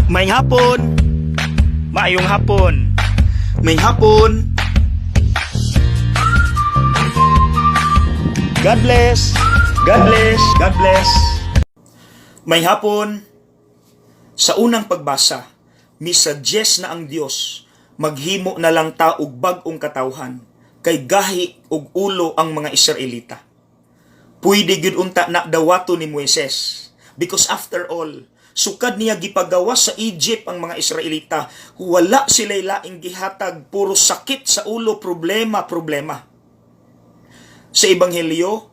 Maayong hapon. Maayong hapon. Maayong hapon. God bless. God bless. God bless. Maayong hapon. Sa unang pagbasa, misuggest na ang Dios maghimo na lang ta og bag-ong katawhan kay gahi og ulo ang mga Israelita. Pwede gyud unta na dawato ni Moises because after all, sukad niya gipagawas sa Egypt ang mga Israelita, wala sila laing gihatag, puro sakit sa ulo, problema, problema. Sa Ebanghelyo,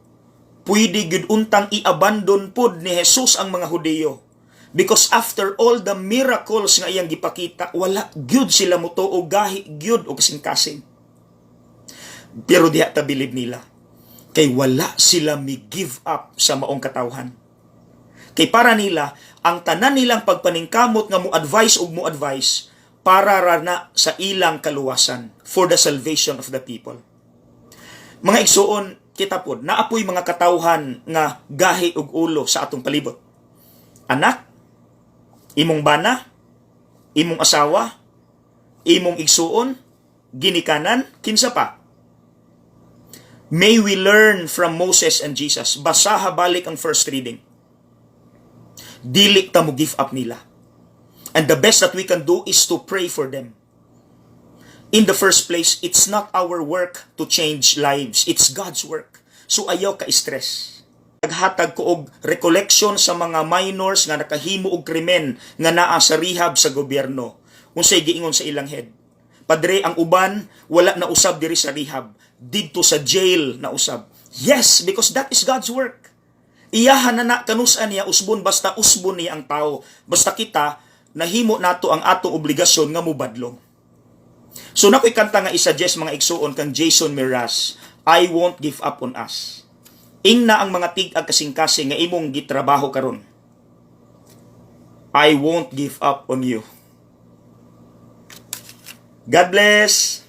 pwede gyud untang i-abandon pod ni Jesus ang mga Hudiyo. Because after all the miracles nga iyang gipakita, wala gyud sila motuo, gahi gyud og kasing-kasing. Pero diha ta bilib nila. Kay wala sila mi give up sa maong katawhan. Kay para nila, ang tanan nilang pagpaningkamot nga mo advice ug mo advice para ra na sa ilang kaluwasan, for the salvation of the people. Mga igsuon, kita pod, naa poy mga katawhan nga gahi og ulo sa atong palibot. Anak, imong bana, imong asawa, imong igsuon, ginikanan, kinsa pa. May we learn from Moses and Jesus. Basaha balik ang first reading. Dili ta mo give up nila. And the best that we can do is to pray for them. In the first place, it's not our work to change lives. It's God's work. So ayaw ka stress. Naghatag ko og recollection sa mga minors nga nakahimo og krimen nga naa sa rehab sa gobyerno. Unsay giingon sa ilang head? "Padre, ang uban wala na usab diri sa rehab. Didto sa jail na usab." Yes, because that is God's work. Iyahan na na kanusan niya usbon, basta usbon niya ang tao. Basta kita nahimo nato ang atong obligasyon nga mubadlong. So nakoy kanta nga i-suggest, mga igsuon, kang Jason Mraz, "I Won't Give Up on Us." Ingna ang mga tig-ag kasing-kasing nga imong gitrabaho karon. I won't give up on you. God bless.